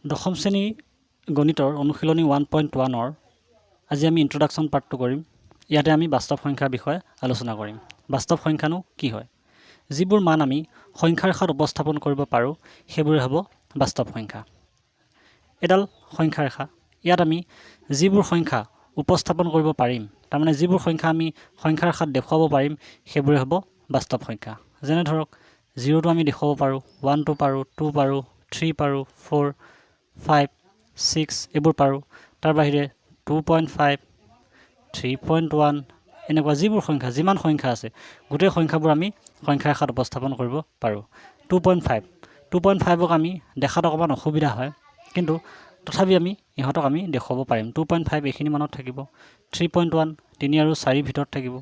দশম শ্ৰেণীৰ গণিতৰ অনুশীলনী 1.1ৰ আজি আমি ইণ্ট্ৰডাকশ্যন পাৰ্টটো কৰিম। ইয়াতে আমি বাস্তৱ সংখ্যাৰ বিষয়ে আলোচনা কৰিম। বাস্তৱ সংখ্যানো কি হয়? যিবোৰ মান আমি সংখ্যাৰ ৰেখাত উপস্থাপন কৰিব পাৰোঁ, সেইবোৰে হ'ব বাস্তৱ সংখ্যা। এডাল সংখ্যা ৰেখা, ইয়াত আমি যিবোৰ সংখ্যা উপস্থাপন কৰিব পাৰিম, তাৰমানে যিবোৰ সংখ্যা আমি সংখ্যা ৰেখাত দেখুৱাব পাৰিম, সেইবোৰে হ'ব বাস্তৱ সংখ্যা। যেনে ধৰক, জিৰ'টো আমি দেখুৱাব পাৰোঁ, ওৱানটো পাৰোঁ, টু পাৰোঁ, থ্ৰী পাৰোঁ, ফ'ৰ, ফাইভ, ছিক্স এইবোৰ পাৰোঁ। তাৰ বাহিৰে 2.5, 3.1, এনেকুৱা যিবোৰ সংখ্যা, যিমান সংখ্যা আছে, গোটেই সংখ্যাবোৰ আমি সংখ্যা ৰেখাত উপস্থাপন কৰিব পাৰোঁ। 2.5, 2.5ক আমি দেখাত অকণমান অসুবিধা হয়, কিন্তু তথাপি আমি ইহঁতক আমি দেখুৱাব পাৰিম। 2.5 এইখিনি মানত থাকিব। 3.1 তিনি আৰু চাৰিৰ ভিতৰত থাকিব,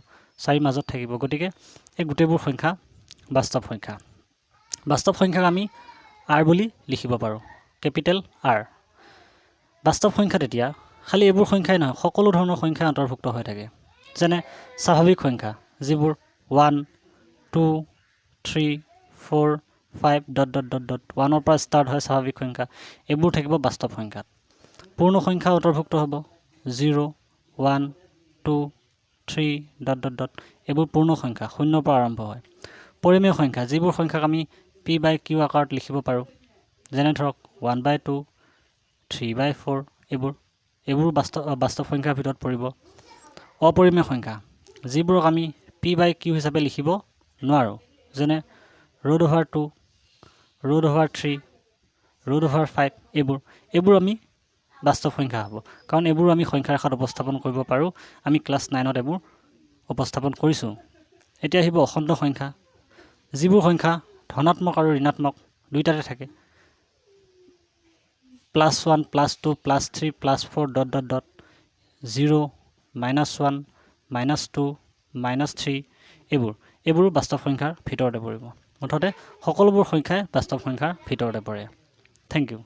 চাৰিৰ মাজত থাকিব। গতিকে এই গোটেইবোৰ সংখ্যা বাস্তৱ সংখ্যা। বাস্তৱ সংখ্যাক আমি আৰ বুলি লিখিব পাৰোঁ, কেপিটেল আৰ। বাস্তৱ সংখ্যাত এতিয়া খালি এইবোৰ সংখ্যাই নহয়, সকলো ধৰণৰ সংখ্যাই অন্তৰ্ভুক্ত হৈ থাকে। যেনে স্বাভাৱিক সংখ্যা, যিবোৰ 1, 2, 3, 4, 5 dot dot dot dot, ওৱানৰ পৰা ষ্টাৰ্ট হয়, স্বাভাৱিক সংখ্যা, এইবোৰ থাকিব বাস্তৱ সংখ্যাত। পূৰ্ণ সংখ্যা অন্তৰ্ভুক্ত হ'ব, 0, 1, 2, 3 dot dot dot, এইবোৰ পূৰ্ণ সংখ্যা, শূন্যৰ পৰা আৰম্ভ হয়। পৰিমেয় সংখ্যা, যিবোৰ সংখ্যাক আমি পি বাই কিউ আকাৰত লিখিব পাৰোঁ, যেনে ধৰক 1 by 2, 3 by 4, এইবোৰ বাস্তৱ সংখ্যাৰ ভিতৰত পৰিব। অপৰিমেয় সংখ্যা, যিবোৰক আমি পি বাই কিউ হিচাপে লিখিব নোৱাৰোঁ, যেনে root over 2, root over 3, root over 5, এইবোৰ আমি বাস্তৱ সংখ্যা হ'ব, কাৰণ এইবোৰ আমি সংখ্যা ৰেখাত উপস্থাপন কৰিব পাৰোঁ। আমি ক্লাছ 9ত এইবোৰ উপস্থাপন কৰিছোঁ। এতিয়া আহিব অখণ্ড সংখ্যা, যিবোৰ সংখ্যা ধনাত্মক আৰু ঋণাত্মক দুয়োটাতে থাকে, plus 1, plus 2, plus 3, plus 4 dot dot dot, 0, minus 1, minus 2, minus 3, এইবোৰো বাস্তৱ সংখ্যাৰ ভিতৰতে পৰিব। মুঠতে সকলোবোৰ সংখ্যাই বাস্তৱ সংখ্যাৰ ভিতৰতে পৰে। Thank you.